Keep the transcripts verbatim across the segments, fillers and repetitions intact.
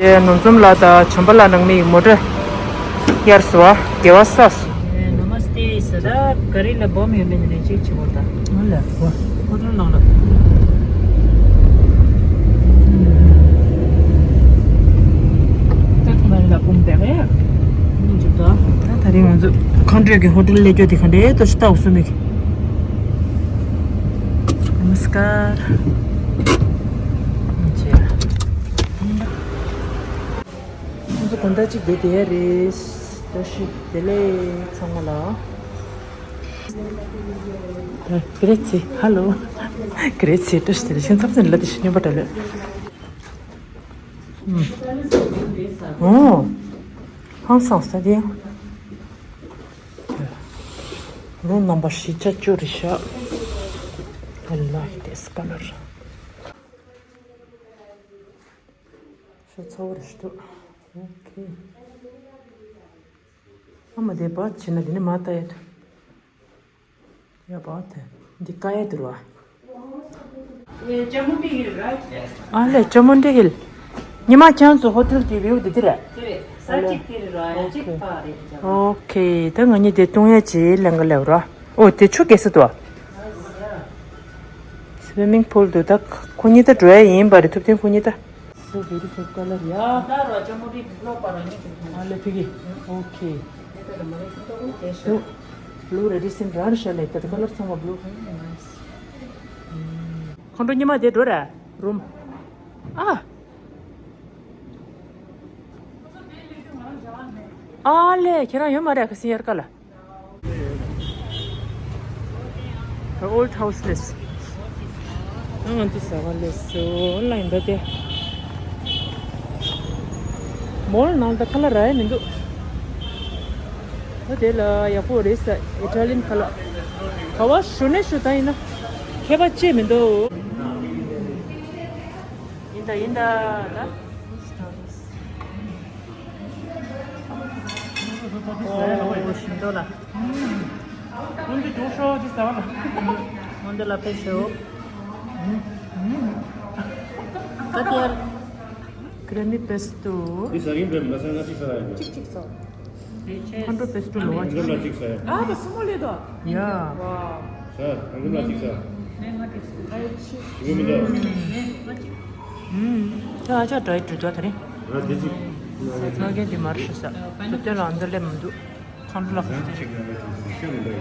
དེ་ནོར་འཛོམས་ལགས་དང་བྱམས་པ་ལགས་ནང་མི་མོ་ཊ་གཡར་སོང་བ། དགེ་བ་ས་སོང་། ནམ་སྟེ་ས་ད་ག་རི་ལ་སྦོམ་ཡོད་མེད་ནས་ཅིག་བྱེད་དགོས་ད། ཨ་ལ་བ། ཧོ་ཊེལ་ནང་ལ། ད་ཐོ་ནང་ལ་སྦོམ་དེ་ག་ཡ། ནི་འཇུག་ད། ད་ད་རིང་ང་ཚོ་ཁོང་ཁྲོས་ཀྱི་ཧོ་ཊེལ་སླེབས་རྒྱུ་དེ་ག་འདྲའི་ཏོ་ཞིག་ལྟ་འོ་སུ་མིག་ནམ་སྐར། ང་ཚོ་དགོང་དག་ཅིག་བསྡད་བསྡད་ཡ་རེད། བཀྲ་ཤིས་བདེ་ལེགས་ཚང་མ་ལ། ཨ། ཀི་རེ་ཚེ། ཧ་ལོ། ཀི་རེ་ཚེ། བཀྲ་ཤིས་བདེ་ལེགས། ཁྱེད་ཚབ་ཚན་ལ་དེ་ཤི་སྨྱོན་པ་འདྲ་ལོས། ཨོ། ཧང་སངས་ས་དེ་ཡང་། རོ་རྣམ་པ་བཞི་ཆ་བཅུ་རེད་ཤག I like this color. ཤ་ཚ་བོ་རེད་ཤི་འདུག་ཨོ་ཁེ། ཨ་མ་དེ་བ་བྱེད་ན་དེ་ནི་མ་ལྟ་ཡ། ཡ་བ་དེ་འདི་ཀ་ཡ་དུ་ར། ཨ་ལེ་ཅ་མོ་ཏི་ཧིལ་ར། ཨ་ལེ་ཅ་མོ་ཏི་ཧིལ། ཉི་མ་ཁྱང་ཚོ་ཧོ་ཊེལ་གྱི་བིའུ་འདི་འདི་རེད། དེ་རེད། ས་གཅིག་དེ་རེད་ར། ཡ་གཅིག་ཕ་རེད། ཨོ་ཁེ། ད་ང་གཉིས་དེ་བཏུང་ཡ་ཅིག་ལེན་ག་ལེ་ར། ཨོ་དེ་ཆུ་རྒྱས་ས་དུ། སི་ཝི་མིང་པུལ་དུ་ད་ཁོ་གཉིས་ད་འགྲོ་ཡ་ཡིན་པ་རེད། ཐུབ་བསྟན་ཁོ་གཉིས་ད། So beautiful color. ཡ་ད་ར་ཅ་མོ་རི་ལོ་པ་ར་ནི་ཅིག་ཨ་ལེ་ཕི་གི། ཨོ་ཁེ། དེ་ལ་མ་རེད་ཅིག་ཏོ་དེ་ཤོ། ལུ་རེ་ཌི་སིན་ར་ར་ཤ་ལེ་ད་ཀ་ལར་ཚང་མ་བླུ། ཁོང་ཁྲོ་ཉི་མ་དེ་འགྲོ་ར་རུམ། ཨ། ཨ་ལེ་ཁྱེད་རང་ཡོད་མ་རེད་ཁ་སིན་ཡར་ཀ་ལ། Old house ལས། ང་ང་ཚོ་ཟ་བ་ལས་སོ་ལ་ཡིན་པ་དེ། མོལ་ནང་ད་ཁ་ལ་ར་ཡ་མི་འདུག་ཨོ་དེ་ལ་ཡག་པོ་རེད་ས། Italian ཁ་ལ། ག་བ་ཞུ་ནས་ཞུ་ད་ཡིན་ན། མཁས་པ་ཅི་མི་འདུག་ཡིན་ད་ཡིན་ད་ད། ཨོ་ཞིམ་ཏོ་ལ། སྔོན་འདི་ལ་ཕེབས་ཤོག་ད་དེར། Creamy pesto. འདི་ཟ་གིན་པས་མ་ཟ་ན་གཅིག་ཟ་ཡ། གཅིག་གཅིག་ཟ། ཁོང་ཁྲོ་པེ་སི་ཏྲི་ལོ་བ་ཁོང་ཁྲོ་ལ་གཅིག་ཟ་ཡ། ཨ་ད་སུ་མོ་ལེ་དོ། ཡ། ཟ། ཁོང་ཁྲོ་ལ་གཅིག་ཟ། ཞིམ་མི་འདུག་ཨུམ། ད་ཨ་ཅག་ཌའེ་ཊི་འགྲོ་ད་རེད། ང་དེ་གཅིག་ང་རྒན་དེ་མར་ཤི་ས། ཐུབ་བསྟན་ལ་ཨ་མདོ་སླེབས་མི་འདུག་ཁོང་ཁྲོ་ལ་ཁོང་ཁྲོ།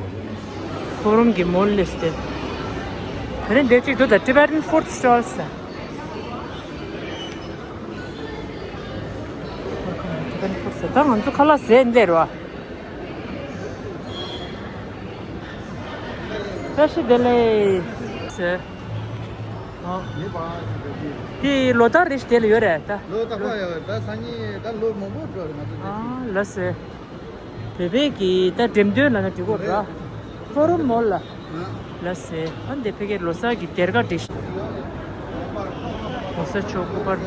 ཕོ་རུམ་གྱི་མོལ་ལེ་སྟེ། ད་རེད་འདི་གཅིག་འདུག་ད་Tibetan food stalls ཟེར། ད་ང་ཚོ་ཁ་ལག་ཟས་འདིར་བ། བཀྲ་ཤིས་བདེ་ལེགས་ཟེར། ཨོ། དེ་ལོ་ལྟར་རེ་ཞིག་དེ་ལ་ཡོད་རེད་ད། ལོ་ལྟར་ཡོད་ད། སང་ཉིན་ད་ལོ་མང་པོ་འགྲོ་རེད་ང་ཚོ་འདི། ཨ་ལ་ཟེར། བོད་པའི་གི་ད་འགྲེམས་སྟོན་ལ་ན་འགྲིག་གོ་ར། ཕོ་རུམ་མོལ་ལ། ལ་སེ། ཨ་འདི་ཕ་གིར་ལོ་གསར་གྱི་སྡེར་ཁ་སྒྲིག་ལོ་གསར་ཆོག་སྐུ་པར།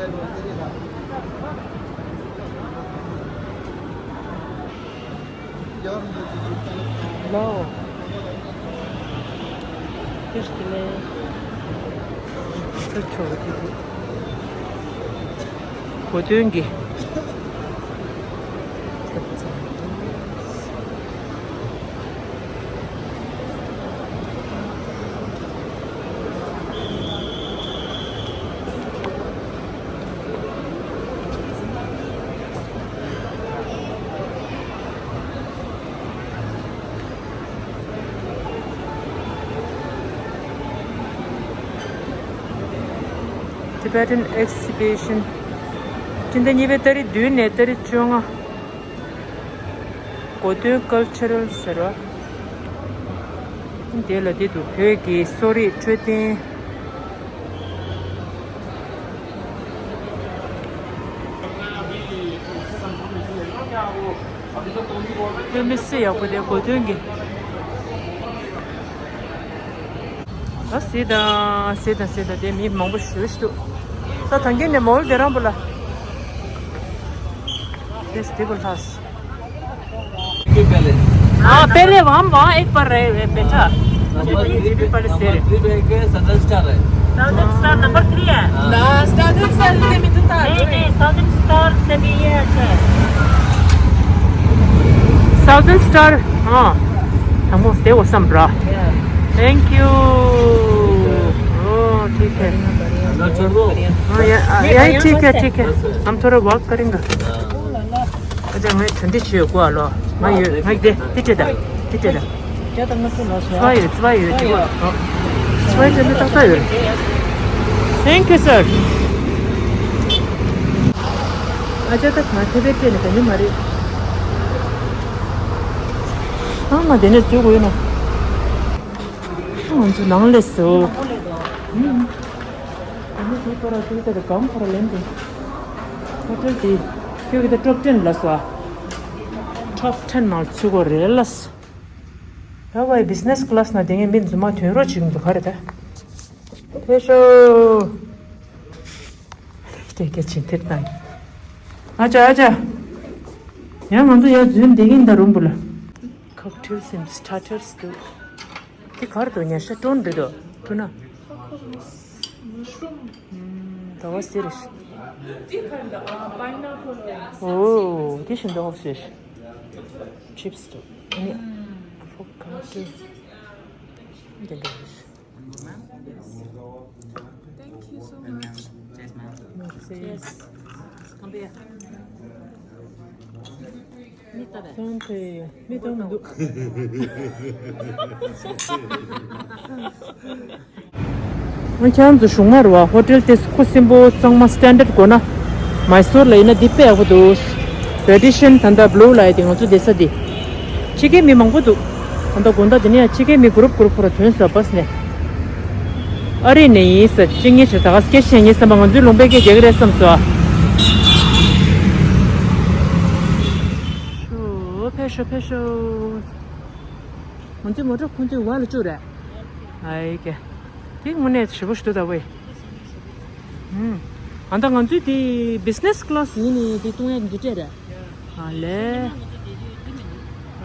ལོ། ཁྱེར་ཏེ་ལེ། ལོ་གསར་ཆོག་གི་འདུག་གོ་སྟོན་གྱི། Tibetan exhibition. སྤྱི་ཟླ་གཉིས་པའི་ཏ་རིག་བདུན་ནས་ཏ་རིག་བཅོ་ལྔ། གོ་སྟོན་ཀལ་ཆ་རལ་ཟེར་བ། དེ་ལ་དེ་དུ་བོད་ཀྱི་གསོ་རིག་འཕྲོད་བསྟེན། དཔེ་མི་སྲིད་ཡག་པོ་དེ་གོ་སྟོན་གྱི། ད་སི་དང་སི་དང་སི་དང་དེ་མི་མང་པོ་ཞུ་ཞུ་འདུག་ད་ཐང་གིན་ནས་མོལ་དེ་རང་པོ་ལ། This people house. हाँ, पहले हम वहाँ एक बार रहे हुए, बैठा। नंबर थ्री पे, नंबर थ्री पे के सदर स्टार है। Southern Star number three है। ना, Southern Star इतने में तो था। नहीं, नहीं, Southern Star से भी ये अच्छा है। Southern Star, हाँ। हम उससे वो संभरा। Thank you। ओ, ठीक है। हाँ, या, या, ठीक है, ठीक है। हम थोड़ा walk करेंगे। अच्छा, मैं ठंडी चाहिए को आलो। मैं ये, मैं दे, दे, दे, दे, दे। ཅ་དང་ང་ཚོ་ལ་སོ། ཚོ་ཡོད་ཚོ་ཡོད་ཅི་གོ། ཚོ་ཡོད་ཅི་ནི་ཏག་ཏག་ཡོད། Thank you, sir. ཨ་ཅག་ད་གང་ཐེ་བེ་ཏྲེ་ནི་ག་ནི་མ་རེད། ཨ་མ་དེ་ནས་བཙུགས་དགོས་ན། ང་ཚོ་ནང་ལས་སོ། ཨ་ནི་དེ་ཁོ་ར་དེ་ལྟར་གང་ཁོ་ར་ལེན་དུ། ཧོ་ཊེལ་དེ་ཁྱོད་ཀྱི་ད་top ten ལ་སོ། Top ten ནང་ཚུད་དགོས་རེད་ལ། ད་བའི་business class ན་དེ་ངས་མི་འཛུམ་མ་ཐོན་རོགས་བྱེད་ཀྱི་འདུག་ག་རེ་ད། ཕེབས་ཤོག་དེ་སྐད་ཆེན་ཐེབས་བཏང་། ཨ་ཅག་ཨ་ཅག་ཡང་ང་ཚོ་ཡར་འཛུལ་བསྡད་ཀྱིན་ད་རུམ་བུ་ལ། Cocktails and starters འདུག་དེ་ག་རེ་འདུག་ཉ་ཤ་ཀྲོན་འདི་འདུག་ཐུ་ན། ཟླ་བ་ཟེར། ཨོ་དེ་བཞིན་ཟླ་བ་ཟེར། Chips འདུག་ཨ་ནི་avocado འདི་འདྲ་རེད། Thank you so much. Merci. Come here. མི་ལྟ་བས། མི་ལྟ་མི་འདུག་ང་ཁྱེད་རང་ཚོ་གཞུང་མ་རུ་བ་ཧོ་ཊེལ་དེ་ཁོ་སིམ་པོ་གཙང་མ་standard དགོས་ན། མའི་སོར་ལ་ཡིན་ན་འདི་དཔེ་ཡག་པོ་འདུག Radisson ད་ལྟ་blue ལ་ཡི་དེ་ང་ཚོ་བསྡད་ས་འདི། ཕྱི་རྒྱལ་མི་མང་པོ་འདུག་ད་ལྟ་དགོང་དག་འདི་ནས་ཡང་ཕྱི་རྒྱལ་མི་group group ཁོ་ར་ཐོན་ས་བས་ནས། ཨ་རི་ནས་ཡིན་ས་ཅི་ངེས་ཆེ་ད་ག་སྐད་ཆ་ངེས་བསམ་པ་ང་ཚོའི་ལུང་པའི་སྐད་རྒྱག་གི་རེད་བསམ་སོ། ཕེ་ཤོ་ཕེ་ཤོ། ང་ཚོའི་མོ་ཊ་ཁོང་ཚོའི་བར་ལ་བཅུག་རེད། ཨའི་ཀེ། དེ་དངོས་གནས་ཞེ་པོ་ཞིག་འདུག་ད་ཝེ། ཨུམ། ཨ་ད་ང་ཚོའི་དེ་business class ཡིན་ནི་དེ་གཏོང་ཡ་འདི་སྤྲད་རེད། ཨ་ལེ།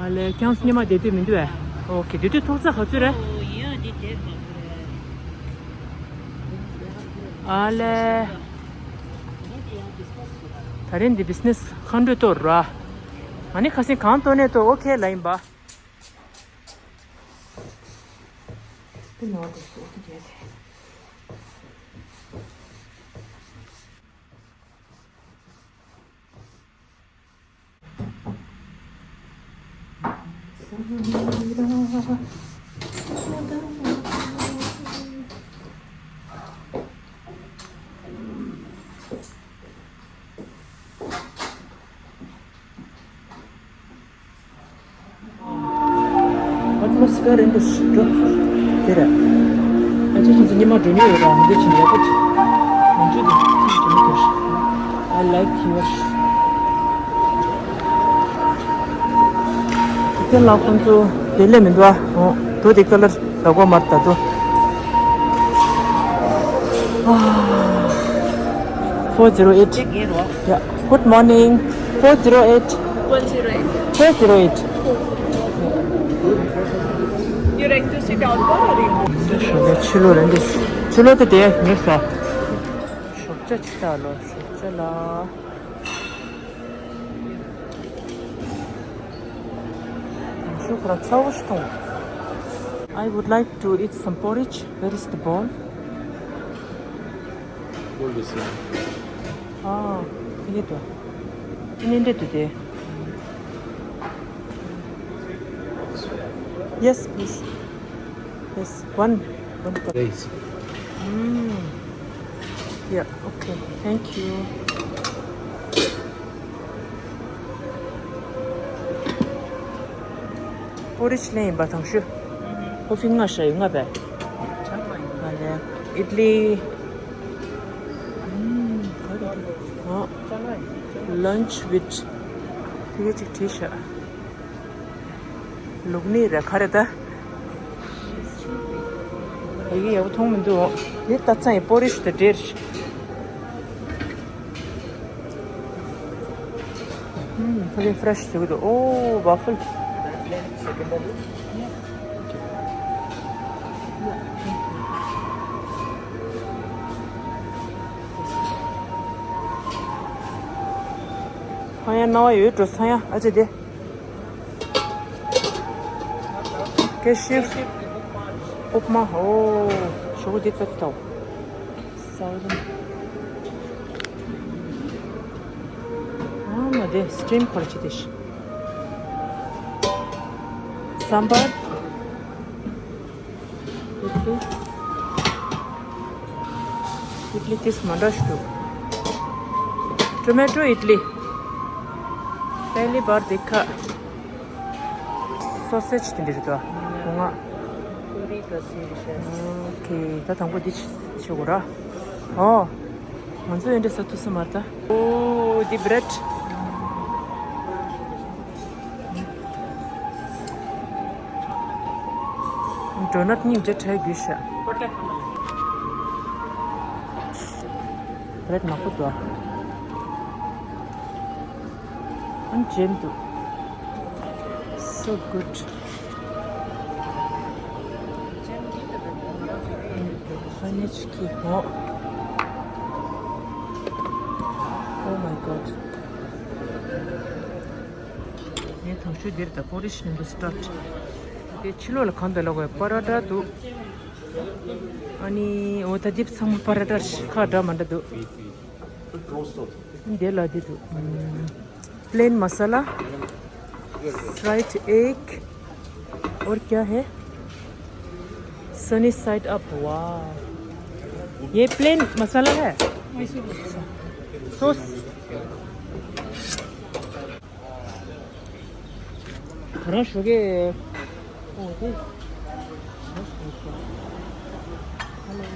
ཨ་ལེ་ཁྱང་སྙེ་མ་བསྡད་དུས་མི་འདུག་ཨེ། ཨོ་ཁེ་བསྡད་དུས་ཐོག་ས་ག་ཚོད་རེད། ཨ་ལེ། ད་རིང་འདི་business ཁ་འགྲོས་གཏོར་ར། ཨ་ནི་ཁ་སེང་གང་གཏོར་ནས་གཏོར་ཨོ་ཁེ་ལ་ཡིན་པ། ཨེཊ་མོ་སི་ཕི་ཡར་རིང་པོ་ཞིག་འགྲོ། དེ་ར། ཨ་ཅེ་ཁྱེད་ཚོ་ཉི་མ་འགྲོ་ནི་ཡོད་ར་འདི་ཕྱིན་ཡག་པོ་ཅིག་ང་ཚོས་དེ་ཅིག་འགྲོ་ནི་འདུག I like your དེ་ལ་ཁོང་ཚོ་དེ་ལས་མི་འདུག་ཨ། འོ་དོ་དེ་ཀ་ལར་ད་གོ་མར་ད་དོ། Four zero eight. Yeah. Good morning. Four zero eight. Four zero eight. Four zero eight. You like to sit outdoor or indoor? ཕྱི་ལོགས་རེད་འདུག་ཕྱི་ལོགས་དེ་དེ་ངས་ཟ། ཞོགས་ཇ་ཅིག་ད་ལོ་ཞོགས་ཇ་ལ། ཞོགས་ར་ཚ་བོ་ཞིག་གཏོང་། I would like to eat some porridge. Where is the bowl? Bowl is here. ཨ། དེ་ནས་དུ། དེ་ནས་འདྲེ་དུ་དེ། Yes, please. Yes, one, one cup. Rice. Mm. Yeah, okay. Thank you. པོ་རི་ཅི་ལེན་ཡིན་པ་དང་ཤུ། ཀོ་ཕི་ལྔ་ཤ་ཡོད་ལྔ་བས། ང་ལས་ཨིད་ལི། ཨ། Lunch with དེ་ག་ཅིག་བྲིས་ཤག་ལུག་ནི་ར་ཁ་རེ་ད། ཡི་གེ་ཡག་པོ་མཐོང་མི་འདུག་འདི་ལྟ་ཚང་ཡི་པོ་རི་ཤི་དེ་འདྲེར། ཕ་གི་fresh ཟེར་གི་འདུག་ཨོ་waffle. Second one. Yes. Okay. Yeah, thank you. ཚང་ཡ་རྣ་བ་ཡོད་འགྲོ། ཚང་ཡ་ཨ་ཅེ་དེ། ཀེ་ཤིབ། ཨུབ་མ། ཧོ། ཞོག་འདི་ལྟ་ལྟ། སའུ་རི། ཨ་མ་དེ་སི་ཊིམ་ཁོ་ར་ཅི་དེ་ཤི། སམ་བར། ཨིཌ་ལི། ཨིཌ་ལི་ཏིས་མ་འདྲ་ཞིག་འདུག་ཊོ་མེ་ཊོ་ཨིཌ་ལི། པེ་ལི་བར་དེ་ཁ། སོ་སེ་ཇི་དེ་འདྲ་རེད་དོ། སྒོ་ང་། ཨོ་ཁེ། ད་དང་པོ་འདི་ཆི་གོ་ར། ཨོ། ང་ཚོ་འདི་འདྲ་ཟ་ཐུབ་ས་མ་རེད་ད། ཨོ་འདི་བྷི་རེཌ། ཌོ་ནཊ་གཉིས་འདྲ་ཁྲལ་རྒྱུ་ཤ། བྷི་རེཌ་ནག་པོ་འདུག་ཨ། ཨ་ཇེམ་འདུག So good. ཧ་ནེ་ཆི་ཀི་ཧོ། Oh my god. ངས་དང་ཤོས་འདིར་ད་པོ་རིཤ་ནི་འདུག་སི་ཊབ་དེ་ཕྱི་ལོགས་ལ་གང་འདུག་ལབ་དགོས། པ་ར་ཏ་འདུག་ཨ་ནི་འོ་ད་འདི་ཚང་མ་པ་ར་ཏ་ཁ་འདྲ་མ་འདྲ་འདུག་འདི་ལ་འདི་འདུག प्लेन masala, fried egg, और क्या है? Sunny side up. वाह, ये प्लेन मसाला है। सॉस। ཁོ་རང་ཞོགས་ཀས། ཨོ་དེ། ཧ་ལོ།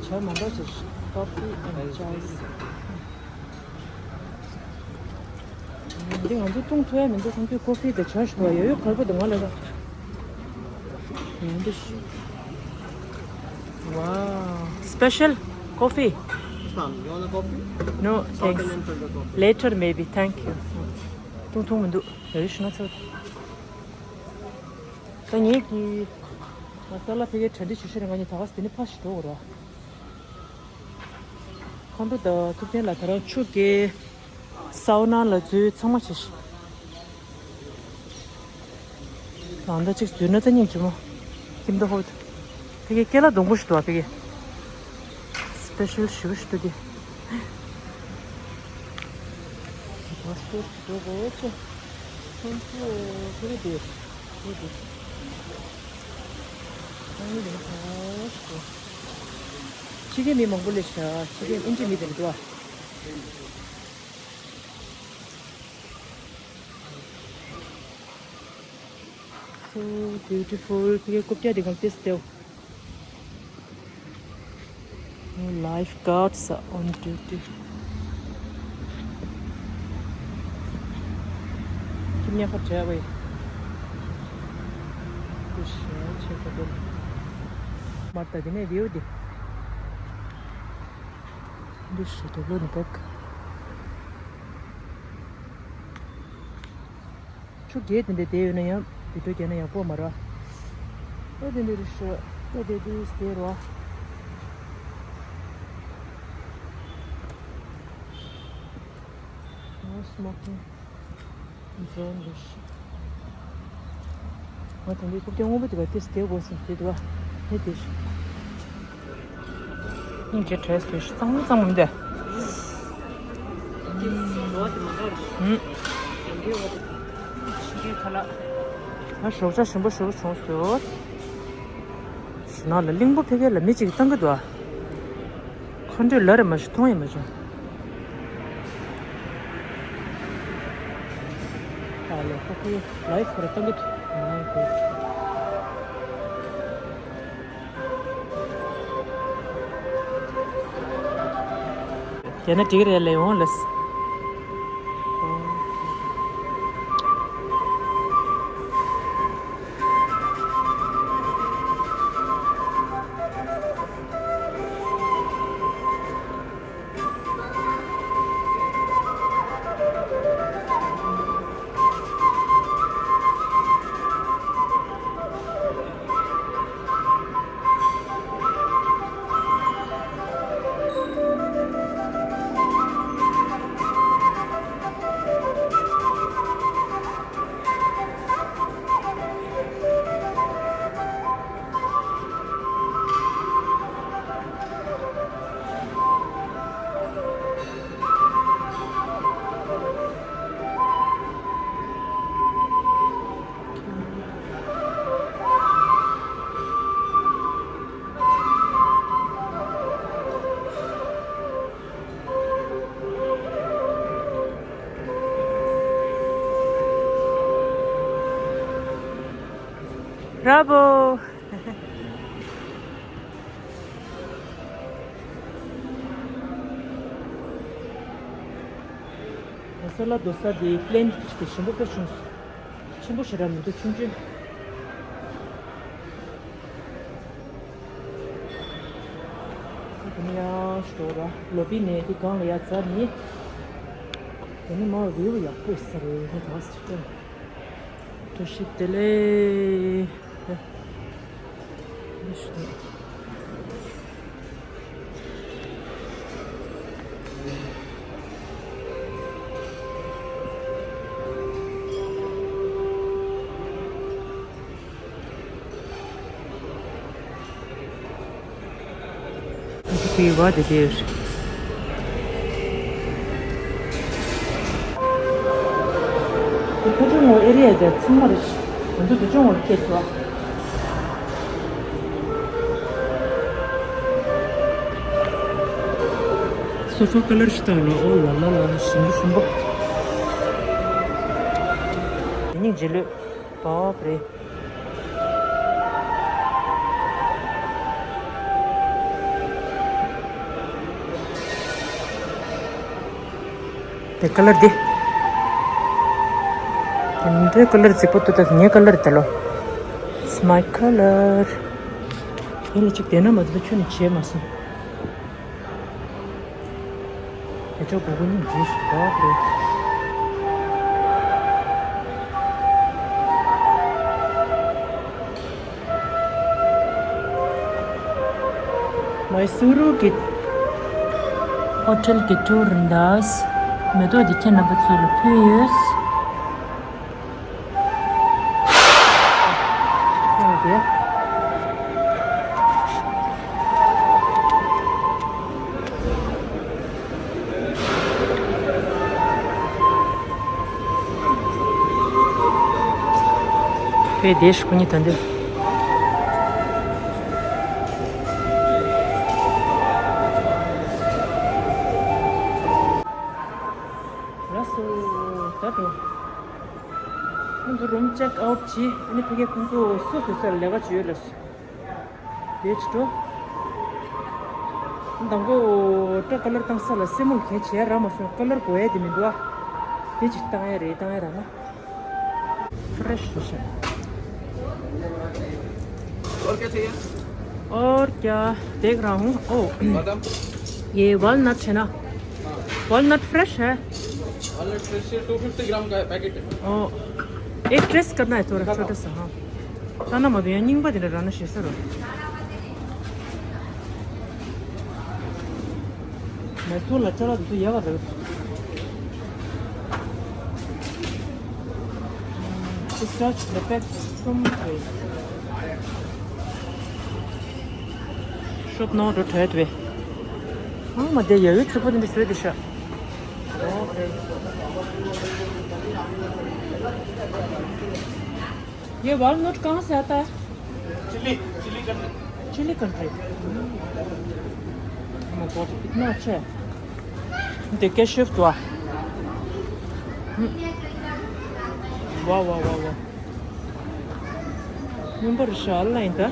ཇ་མ་འདྲ་ཞིག་ཀོ་ཕི་ཨེན་ཌི་ཅའི། འདི་ང་ཚོ་བཏུང་ཐུབ་ཡ་མི་འདུག་ཁོང་ཚོས་ཀོ་ཕི་དང་ཇ་ཞིག་འདུག་ཡོད་ཡོད་གར་པོ་དང་ང་ལ་ར། འདི་ཞིག Wow. Special coffee? Ma'am, you want a coffee? No, thanks. Continental coffee. Later, maybe. Thank you. ཐུང་ཐུང་མི་འདུག་ཡོད་ཤི་ན་ཚོད། ད་ངེད་ཀྱི་མ་ས་ལ་ཕ་གིའི་གྲ་སྒྲིག་ཞུ་ཤེས་རེ་ང་གཉིས་ད་ག་སེ་དེ་ནི་ཕ་ཞིག་འགྲོ་དགོས་ར། མཁའ་འགྲོ་དང་ཐུབ་བསྟན་ལགས་ད་རང་ཆུ་རྐྱལ། སའུ་ན་ལ་འཛུལ་ཚང་མ་བྱས་ཤིང་། ད་ལྟ་གཅིག་འཛུལ་ན་ད་སྙིང་རྗེ་མོ། ཁྱིམ་ཐོག་ཧོབ། ཕ་གི་ཀེ་ལ་སྡོང་པོ་ཞིག་འདུག་ཨ་ཕ་གི། སི་པེ་ཤལ་ཞེ་པོ་ཞིག་འདུག་གི། ཁོང་ཚོ་ཕ་གི་དེ་དེ་དེ། ཕྱི་རྒྱལ་མི་མང་པོ་སླེབས་ཤག་ཕྱི་རྒྱལ་ཨིན་ཇི་མི་དེ་འདུག་ཨ། So beautiful. ཕ་གིའི་རྐུབ་བཀྱག་འདི་གང་ཏིས་ཏེའོ། Lifeguards are on duty. ཁྱིམ་ཉག་ཁ་བྲལ་བའི། ཀུ་ཤ་ཆེ་ཁ་དོན། མར་ད་འདི་ནས་བིའུ་འདི། འདི་ཞིག་འདུག་ལོ་འདི་བེག་ཆུ་རྐྱལ་དེ་འདྲ་བསྡད་ཡོད་ན་ཡང་བི་ཌིའོ་རྒྱག་ན་ཡག་པོ་མ་རེད། ཨོ་དེ་འདྲ་རེད་ཤག་ཨོ་དེ་དུས་དེ་རོ། No smoking zone རེད་ཤག་ང་དེ་འདྲའི་རྐུབ་བཀྱག་སྔོན་པོ་དེ་ག་ཏིས་དེ་དགོས་སམ་དེ་དུ་བ་ཧེ་དེ་ཤག་སྙིང་རྗེ་བྲལ་སོང་ཤི། གཙང་མ་གཙང་མ་མི་འདུག་ཨུམ། ཕྱི་རྒྱལ་ཁ་ལག་ང་ཞོགས་ཇ་ཞིམ་པོ་ཞེ་པོ་བྱུང་སོང་། ཞི་ན་ལ་གླིང་བུ་ཕ་གི་ལ་མི་གཅིག་གིས་བཏང་གི་འདུག་ཨ། མཁའ་འགྲོས་ལབ་རེ་མ་ཞུ་མཐོང་ཡང་མ་བྱུང་། ཨ་ལེ་ཁོ་ཁོའི་ལའིབ་ཁོ་ར་བཏང་གི་འདུག My God. དེ་ན་འགྲིག་རེད་ལས་འོང་ལས། Bravo! Masala dosa དེ་པི་ལེན་དེ་ཞིམ་པོ་དཔེ་བྱུང་སོང་། ཆེན་པོ་ཞེ་དྲག་མི་འདུག་ཆུང་ཆུང་། དེ་ནས་ཡང་ཞོ་ར་ལོ་པི་ནས་དེ་སྒང་ལ་ཡ་ཛ་ནི། དེ་ནི་མ་བིའུ་ཡག་པོ་ས་རེད་ཧེ་ག་སི་ཅན། བཀྲ་ཤིས་བདེ་ལེགས། དེ་བ་དེ་དེར། དེ་ཕོ་བྲང་ངོ་ཨེ་རི་ཡ་དེ་ཚང་མ་རེད། ང་ཚོ་དེ་ཕོ་བྲང་ངོ་ལ་སྐྱེས་སོ། སོ་ཕ་ཀ་ལར་ཞིག་བཏང་ལ་ཨོ་ལ་ལ་ལ་ཞིམ་པོ་ཞིམ་པོ། དེ་ནི་རྗེས་ལུས་བབ་རེད། དེ་ཀ་ལར་དེ། དེ་འདྲའི་ཀ་ལར་རྫིག་པོ་འདུག་ད་ངའི་ཀ་ལར་དེ་ལོ། It's my color. ཡིན་ལ་ཅིག་དེ་ན་མ་འདུག་ཁྱོད་ནི་བྱས་མ་སོང་། དེ་ཚོ་གོ་གོ་ནི་འདྲེས་སུ་འགྲོ་བ་རེད། མའི་སུ་རུ་གི་ཧོ་ཊེལ་གྱི་ཊུར་རིན་དཱས་མེ་ཏོག་འདི་ཁྱེད་རྣམ་པ་ཚོ་ལ་ཕུལ་ཡོད། ཕེ་དེ་ཤ་ཁུ་ཉི་ད་འདི། ལགས་སོ། ད་འགྲོ། ཁོང་ཚོ་རུམ་ཅེག་ཨའུཊ་བྱས། ཨ་ནི་ཕ་གི་ཁོང་ཚོ་སོ་སོ་སོ་ལས་ཀ་བྱོས་ལ། དེ་ཅི་འགྲོ། མདང་དགོང་སྐྲ་ཀ་ལར་བཏང་ས་ལ་སེན་མོ་གན་བྱས་རག་མ་སོང་། ཀ་ལར་དགོས་ཡ་དེ་མི་འདུག་ཨ། དེ་ཅིག་བཏང་ཡ་རེད། བཏང་ཡ་རག་ན། ཕ་རེ་ཤི་ཤི། और क्या चाहिए? और क्या देख रहा हूँ? ओ, बादाम। ये वॉलनट है ना? वॉलनट फ्रेश है? वॉलनट फ्रेश है, टू फिफ्टी ग्राम का है, पैकेट है। ओ, एक टेस्ट करना है थोड़ा छोटा सा, हाँ। ད་ན་མ་དུ་ཡང་རྙིང་པ་དེ་འདྲ་རག་ན་ཞེ་ས་རོ། མེ་སོར་ལ་ཅ་ལག་དེ་ཚོ་ཡག་པ་རེད། It's such the best from place. ཤོབ་ནོར་འགྲོ་བྲལ་བས། ཨ་མ་དེ་ཡ་ཡུ་ཚུགས་པོ་དེ་འདྲ་བཟོས་དེ་ཤ། ཨོ་ཧེ། ये वॉलनट कहाँ से आता है? Chile, Chile country. Chile country. Oh my God, इतना अच्छा है। देखिए, शिफ्ट हुआ। हम्म। वाह, वाह, वाह, वाह। नंबर शाल नहीं था।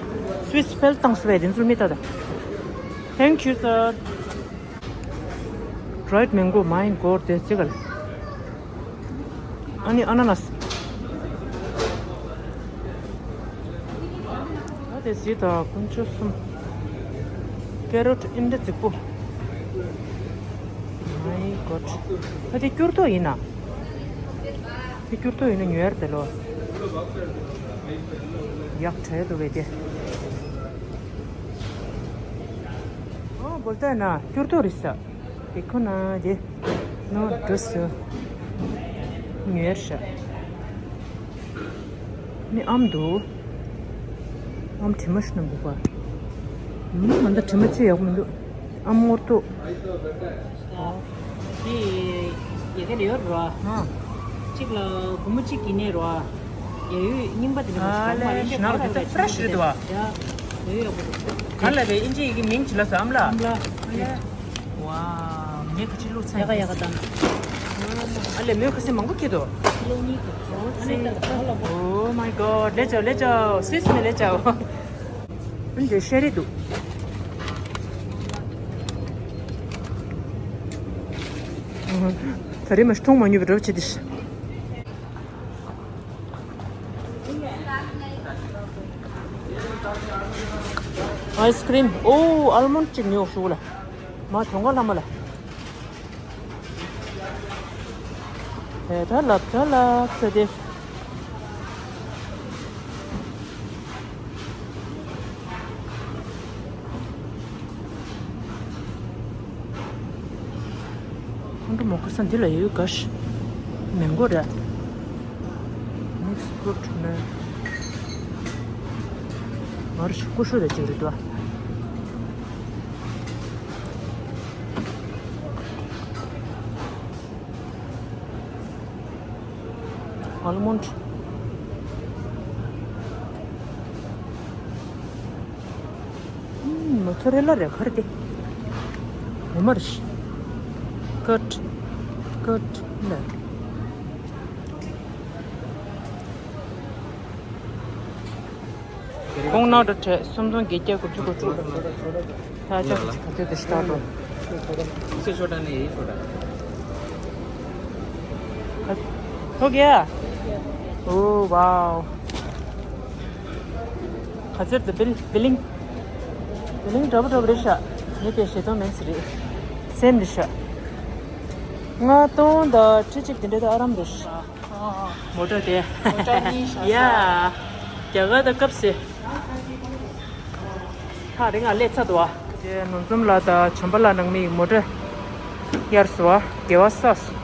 स्विस पेल तंग स्वेदिन सुमिता था। Thank you, sir. Dried mango, my God, དེ་ཅི་ག་ལ། ཨ་ནི་ཨ་ན་ནཱས། ད་དེ་གཟི་དང་དཀོན་མཆོག་གསུམ། ཀེ་རོཊ་ཨིན་འདྲ་རྫིག་པོ། My God. ད་དེ་སྐྱུར་ཏོག་ཡིན་ན། དེ་སྐྱུར་ཏོག་ཡིན་ན་ཉོ་ཡར་དེ་ལོ། ཡག་བྲལ་འདུག་བས་དེ། ཨོ་བོལ་ཏ་ན་སྐྱུར་ཏོག་རེད་ས། དེ་ཁོ་ན་རྗེ། ནོར་འགྲོ་སོ། ཉོས་ཤག་ནི་ཨམ་འདུག་ཨམ་དྲི་མ་ཤི་ན་འབུག་པ། ཨམ་ང་ད་དྲི་མ་ཅི་ཡག་མི་འདུག་ཨམ་ངོར་ཏོ། དེ་ཡ་གི་ལ་ཡོད་རོ། ཧ། གཅིག་ལ་སྒོར་མོ་གཅིག་གི་ནས་རོ། ཡ་ཡོད་རྙིང་པ་དེ་འདྲ་མ་ཨ་ལེ་ཤི་ན་རོ་དེ་ད་ཕ་རེ་ཤི་རེད་དོ། ཡ་ཡོད་ཡོད་པོ། ག་ལ་བའི་ཨིན་ཇི་ཡི་གི་མིང་ཅི་ལ་སོ་ཨམ་ལ། ཨམ་ལ། ཡ། ཝའོ། ངས་ཁ་ཆེ་བླུགས་ཚར་ཡག་ག་ཡག་ག་དང་། ཨ་ལས་མོས་ཁ་ཟས་མང་པོ་ཁྱེར་འདུག་ཀི་ལོ་གཉིས་ཀྱི་ཚོ་ཚོ་ཚོ། Oh my god. ལེ་ཅའོ་ལེ་ཅའོ། སུས་མི་ལེ་ཅའོ། འདི་ཤེ་རེད་འདུག་ད་རེས་མ་མཐོང་མ་མྱོང་བའི་རབ་བྱེད་དེ། ཨའི་སི་ཀྲིམ། ཨོ། ཨལ་མོན་ཌི་གཅིག་ཉོ་ཞུ་ལ། མ་གྱོང་ག་ལ་མ་ལ། ཧེ་ད་ལབ་ད་ལབ་ཟེར་ཏེ། ཁོང་ཁྲོ་མོ་ཁ་སང་འདི་ལ་ཡོད་ག་ཤི། མེ་མགོ་རེད། མིག་སི་ཕུ་རུ་ཊི་མེ། ང་རུ་ཤི་ཀུ་ཤུ་རེ་ཅིག་རེད་དོ། ཨལ་མོན་ཌི། ཨུམ། མོ་ཚོ་རེ་ལ་རེ་ཁར་ཏེ། ངོ་མ་རེད། ཀཊ། ཀཊ་ལ། ཁོང་ནང་དུ་ཁྲལ་སུམ་སྟོང་བརྒྱད་བརྒྱ་དགུ་བཅུ་གོ་དྲུག་ལ། ད་ཆ་ག་ཚོད་དུ་ཤི་ད་དོ། इससे छोटा नहीं है, ये छोटा है। हो गया? Oh wow. ག་ཚོད་དུ་བིལ། བིལ་ལིང་། བིལ་ལིང་འདྲ་པོ་འདྲ་པོ་རེད་ཤག་ངས་དེ་བཞེས་སྟོང་མེད་ཟེར་རེད། སེམས་རེད་ཤག་ལྔ་སྟོང་དང་ཁྲི་གཅིག་དེ་འདྲ་དུ་ཨ་རམ་རེད་ཤག་མོ་ཊ་དེ། མོ་ཊ་གཉིས་ཤག་ཡ། རྒྱ་གར་དང་སྐབས་སེ། ཐག་རིང་ང་སླེབས་ཚར་འདུག་ཨ། དེ་ནོར་འཛོམས་ལགས་དང་བྱམས་པ་ལགས་ནང་མི་མོ་ཊ་གཡར་སོང་ཨ། དགེ་བ་བསགས་སོང་།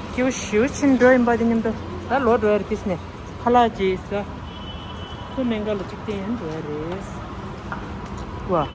སྐྱིད་པོ་ཞེ་པོ་ཕྱིན་འགྲོ་ཡིན་པ་དེ་མཉམ་དུ་ད་ལོག་འགྲོ་ཡ་རེད་དེ་ནས་ཁ་ལག་ཅིག་ཟ། སུ་སྨན་ཁང་ལ་གཅིག་བསྟན་ཡིན་འགྲོ་ཡ་རེད། ཝ།